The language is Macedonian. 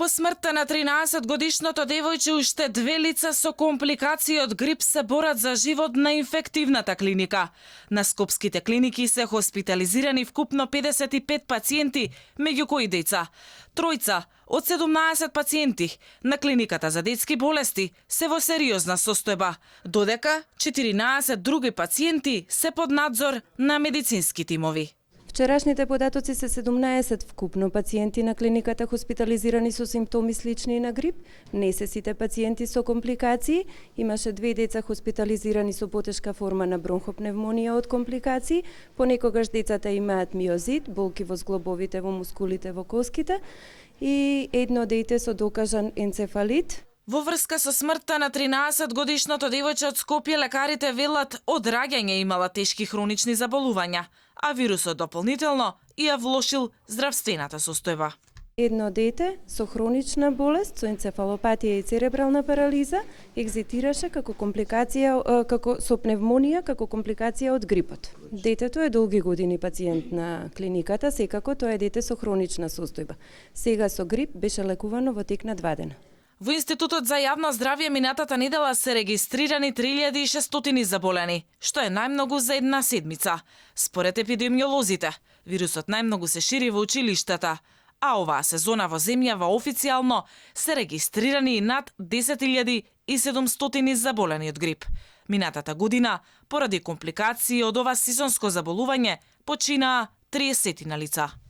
по смртта на 13-годишното девојче, уште 2 лица со компликации од грип се борат за живот на инфективната клиника. На скопските клиники се хоспитализирани вкупно 55 пациенти, меѓу кои деца. Тројца од 17 пациенти на клиниката за детски болести се во сериозна состојба, додека 14 други пациенти се под надзор на медицински тимови. Вчерашните податоци се 17 вкупно пациенти на клиниката хоспитализирани со симптоми слични на грип, не се сите пациенти со компликации, имаше 2 деца хоспитализирани со потешка форма на бронхопневмонија од компликации, понекогаш децата имаат миозит, болки во зглобовите, во мускулите, во коските и едно дете со докажан енцефалит. Во врска со смртта на 13-годишното девојче од Скопје, лекарите велат од раѓање имала тешки хронични заболувања, а вирусот дополнително ја влошил здравствената состојба. Едно дете со хронична болест, со енцефалопатија и церебрална парализа, екзитираше како компликација со пневмонија како компликација од грипот. Детето е долги години пациент на клиниката, секако тоа е дете со хронична состојба. Сега со грип беше лекувано во тек на 2 дена. Во Институтот за јавно здравје минатата недела се регистрирани 3600 заболени, што е најмногу за една седмица. Според епидемиолозите, вирусот најмногу се шири во училиштата, а оваа сезона во земјава официјално се регистрирани над 10.700 заболени од грип. Минатата година, поради компликации од ова сезонско заболување, починаа 30 лица.